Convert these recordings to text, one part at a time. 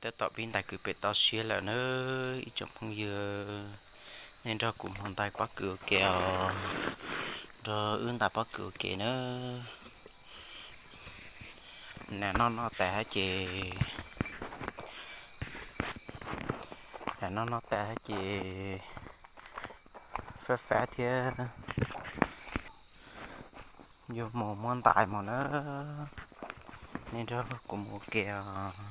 Tab tom pib ntais kwv pem toj siab lawm nawb ib tsoom phooj ywg. Nej nrog kuv mus ntais pob kws ua ke os, nrog wb ntais pob kws ua ke nawb. Nas noj noj tas ces, nas noj noj tas ces fab fab thiab, yuav mus muab ntais mus nawb. Nej nrog kuv mus ua ke os.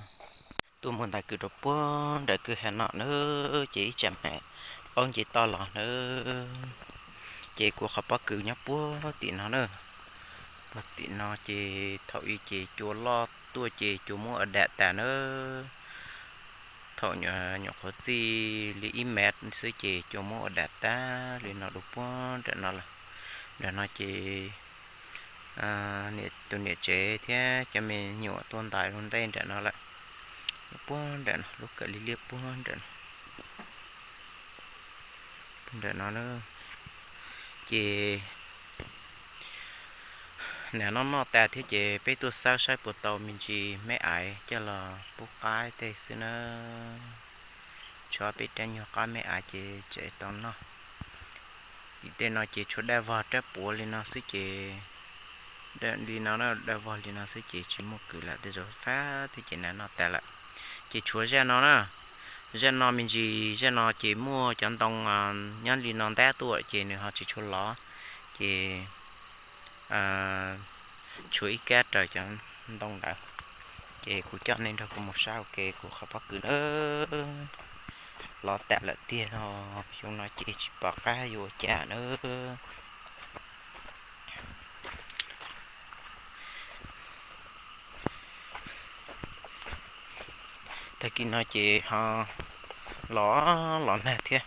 Tuaj mus ntais kws rau puag nram kwj ha no nawb, ces ib tsam mam paub nce toj los nawb. Ces kuv qhov pob kws nyob puag tim no na, puag tim no ces thaum ub ces cua loj tuaj ces cua muab ua dam tas nawb. Thaum nyuam qhuav txij li ib mev xwb ces cua muab ua dam tas li no rau puag nram no lawm. Nram no ces tus niam tsev thiab cov me nyuam tuaj ntais ua ntej nram no lawm. Puag nram no lub kawm liab liab puag nram no, nram no na. Ces nas noj noj tas thiab ces peb tuaj xawb saib puas tau me ntsis me aiv coj los pub qaib tej xwb na. Tshuav peb rab nyuag qab me aiv ces tseem tau noj. Tim tej no ces tshuav daj vog rab puav li no xwb ces, li no na, daj vog li no xwb ces tsis muaj kws lawm, tej zaum fab thiab ces nas noj tas lawm. Ces tshuav zaj no na, zaj no me ntsis, zaj no ces muaj cov ntoo nyob li no ntab tuaj ces nws ho tsis tshua lov, ces tshuav ib kab raws cov ntoo ntawd. Ces kuv coj nej nrog kuv mus saib ua ke kuv qhov pob kws na. Lov tas lawm tiag no, xyoo no ces tsis pom qab yuav ua cas na. Tag kis no ces ho los los nag thiab,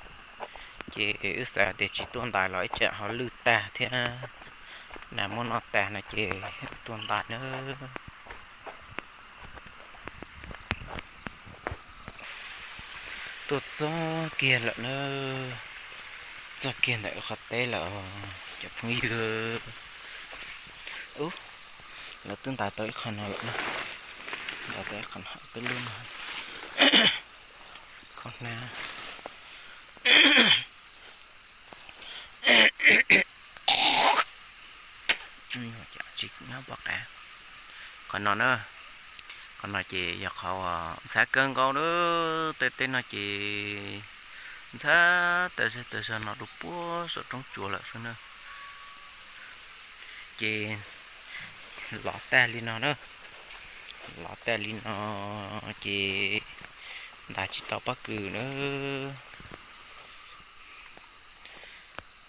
ces wb xav tias tsis tuaj ntais los ib tsam ho lwj tag thiab, nas muab noj tag no ces tuaj ntais na. Tuaj txog kiag lawm na, txog kiag ntawm qhov teb lawm cov phooj ywg. Ub, lawv twb ntais tau ib qho no lawm na, ntais tau ib qho no, peb lub no, qhov na. Tsis nyob pom qab. Qhov no na, qhov no ces yog qhov ntxhab kawg nkaus na, tej teb no ces ntxhab tas zog tas zog no rau puag saum roob tsuas lawm xwb na. Ces lov tag li no na, lov tag li no ces ntais tsis tau pob kws na.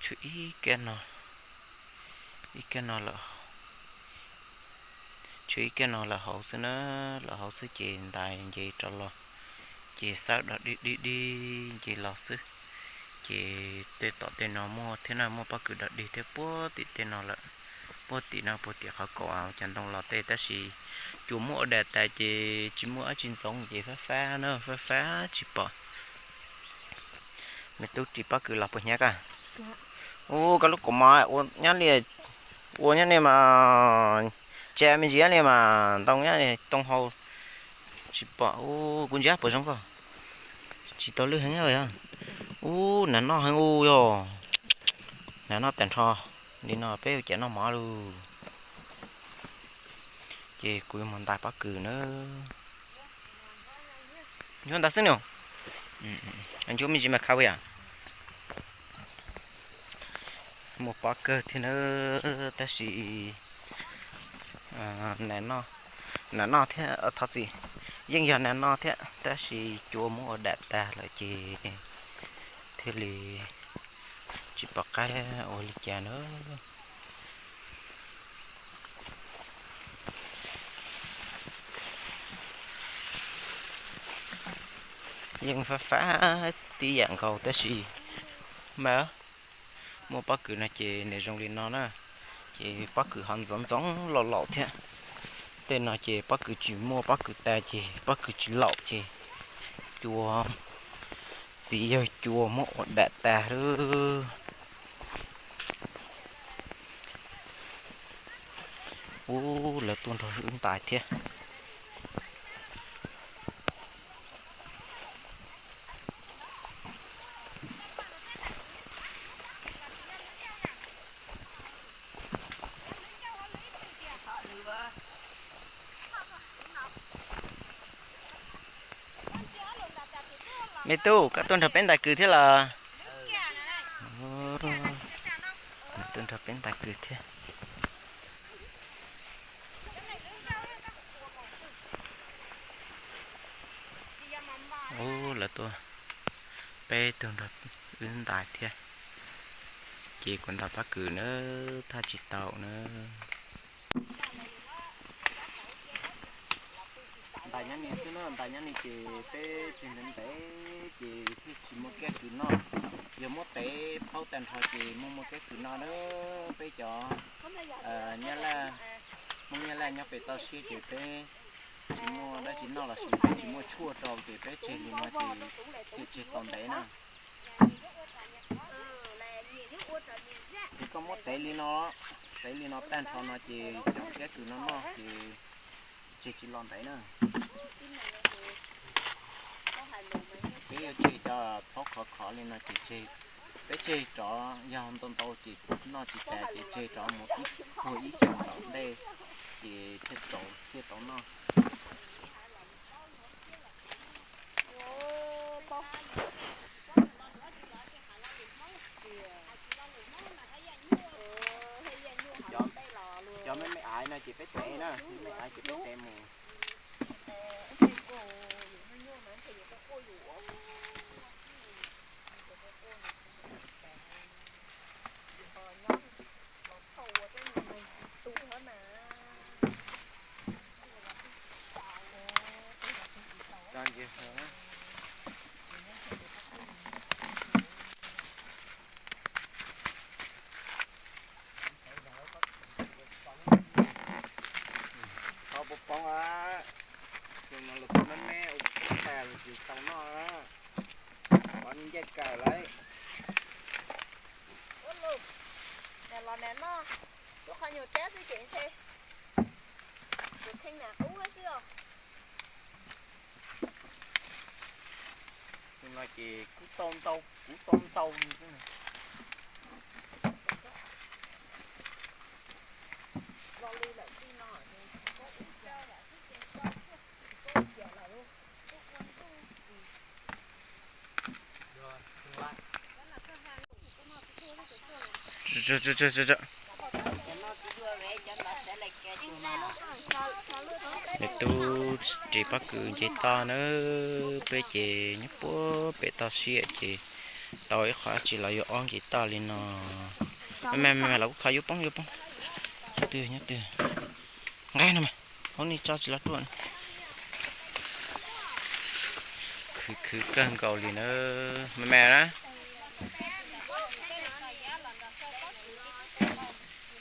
Tshuav ib kab no, ib kab no lawm, tshuav ib kab no lawm hauv xwb na, lawm hauv xwb ces ntais nce rau los, ces xawb dog dig dig dig nce los xwb. Ces tej tom tej no muaj thiab na, muaj pob kws dog dig thiab puag tim tej no lawm, puag tim no puag tim qhov kaum cov ntoo los tej, tab sis cua muab ua dam tas ces tsis muaj dab tsi ntxoov ces fab fab na, fab fab tsis pom. Me tub ris pob kws los puas hnyav koj? Ub, koj lub kaus mom ua nyob li, ua nyob li mas tsa me ntsis li mas ntoo nyob li too hau tsis pom. Ub, kuv ntsia puas zoo koj? Tsis tau lwj heev os. Ub, nas noj heev ub yog, nas noj tag nrho li no peb ua cas noj mov lauj. Ces kuv yuav mus ntais pob kws na. Nchuav ntawd xwb nws, nchuav me ntsis mas khav yam. Muaj pob kawg thiab na, tab sis nas noj thiab, thov txim, yeej yog nas noj thiab tab sis cua muab ua dam tag lawm ces thiaj li tsis pom qab ua li cas na. Yeej fab fab tib yam nkaus tab sis mas muaj pob kws no ces nws zoo li no na, ces pob kws ho ntxoov ntxoov laus laus thiab. Tej no ces pob kws tsis muaj pob kws tas ces pob kws tsis laus ces cua txiv yawg cua muab ua dam tas lawm. Ub, lawv tuaj nrog wb ntais thiab. Me tub, koj tuaj nrog peb ntais kws thiab los? Tuaj nrog peb ntais kws thiab. Ub, lawv tuaj, peb tug nrog wb ntais thiab. Ces kuv ntais pob kws na, thaj tsis tau na. Ntais nyob ni xwb na, ntais nyob ni ces peb tseg ntev ntev ces thiaj tsis muaj kiab kws noj. Yog muab tev phaub tag nrho ces muaj muaj kiab kws noj na. Peb cov Nyab Laj, Hmoob Nyab Laj nyob pem toj siab ces peb tsis muaj dab tsi noj los sis peb tsis muaj tshuaj rau ces peb tseg li no ces thiaj tseg tau ntev na. Ces koj muab tev li no, tev li no tag nrho no ces cov kiab kws no noj ces tseg tsis lo ntev na. Peb yuav tseg cov phaub khov khov li no ces tseg, peb tseg rov, yog ntau ntau ces noj tsis tas ces tseg rov mus ib puag ib xyoos tom ntej ces thiaj tau, thiaj tau noj. Cov me me aiv no ces peb tev na, me me aiv ces peb tev mus. Tau poob poob a, tus no los tau me me ua tag los tsis tau noj, pov ncaij kawg lawm. Los nag noj, lub qhov nyuag rab xwb ces ntshe kuv kheej nas qub xwb os. Tus no ces kuv tau ntau, kuv tau ntau. Me tub ris pob kws nce toj na, peb ces nyob puag pem toj siab ces tau ib qho dab tsi los yuav ob nce toj li no. Me me, los kuj kho yuav poob yuav poob. Nyob twg nyob twg? Nqaij no mas, hauv ni tso tsis los ruaj. Khwv khwv kawg nkaus li na, me me na.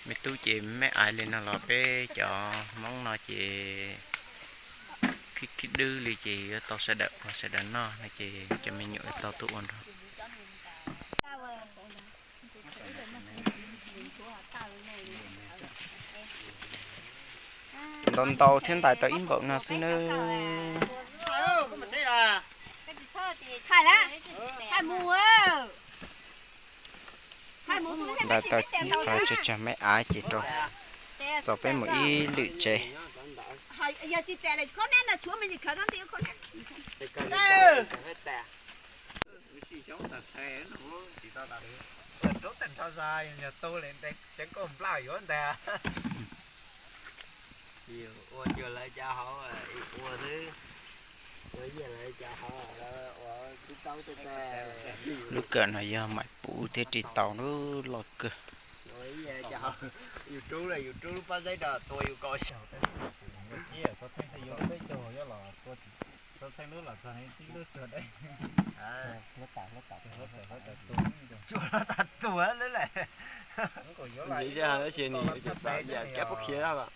Me tub ces me aiv li no los peb cov Hmoob no ces khib khib dwb li ces yuav tau sawv daws ua sawv daws noj no ces cov me nyuam yuav tau tuaj ua nrog. Ntau ntau thiab ntais tau ib npaum no xwb nawb. Ntais tau ib qho tsawg tsawg me aiv ces rau txaus peb mus ib lwm tsev. Ua cuag lawv cov hauv, ua xwb, ua yam lawv cov hauv, ua tsis tau tej tes. Lub kawm no yog Maiv Puv thiab Ris Taus lub loj kawg. Yus rub, yus rub lub pob zeb rau tua yus kaum xyoo. Txog theej lub los txog tib lub tsuag deb. Tsuag tas tuag lawm. Tab sis nws yuav cov yam kiab pub khiav os.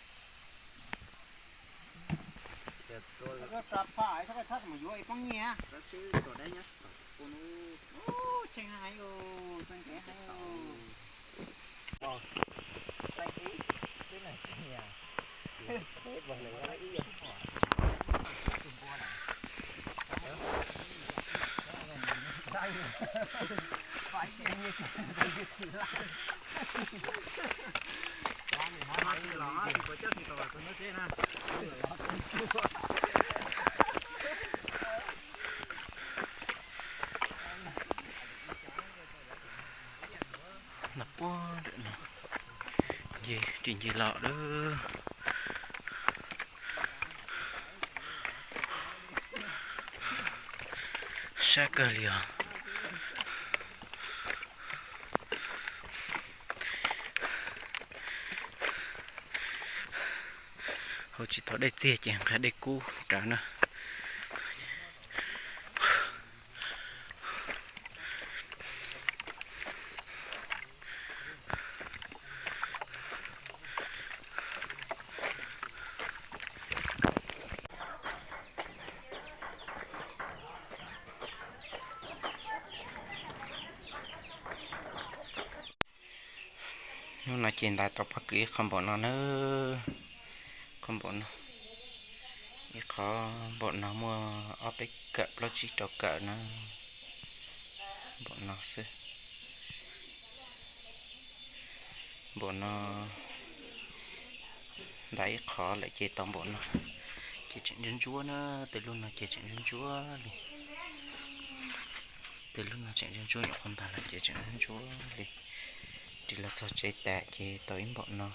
Tsis nce los lawm. Sab kawg li os. Hauv tsis tau dej txiag ces nqa dej kub rawv na. Hnub no ces ntais tau pob kws ib qho npaum no na. Qho npaum no, ib qho npaum no muaj ob peb kawm plaub tsib rau kawm na. Npaum no xwb. Npaum no ntais ib qho lawm ces tau npaum no. Ces tseem ntsuab ntsuab na, tej lub no ces tseem ntsuab ntsuab li. Tej lub no tseem ntsuab ntsuab nyuam qhuav ntais los ces tseem ntsuab ntsuab li. Ris los txog tsev tas ces tau ib npaum no.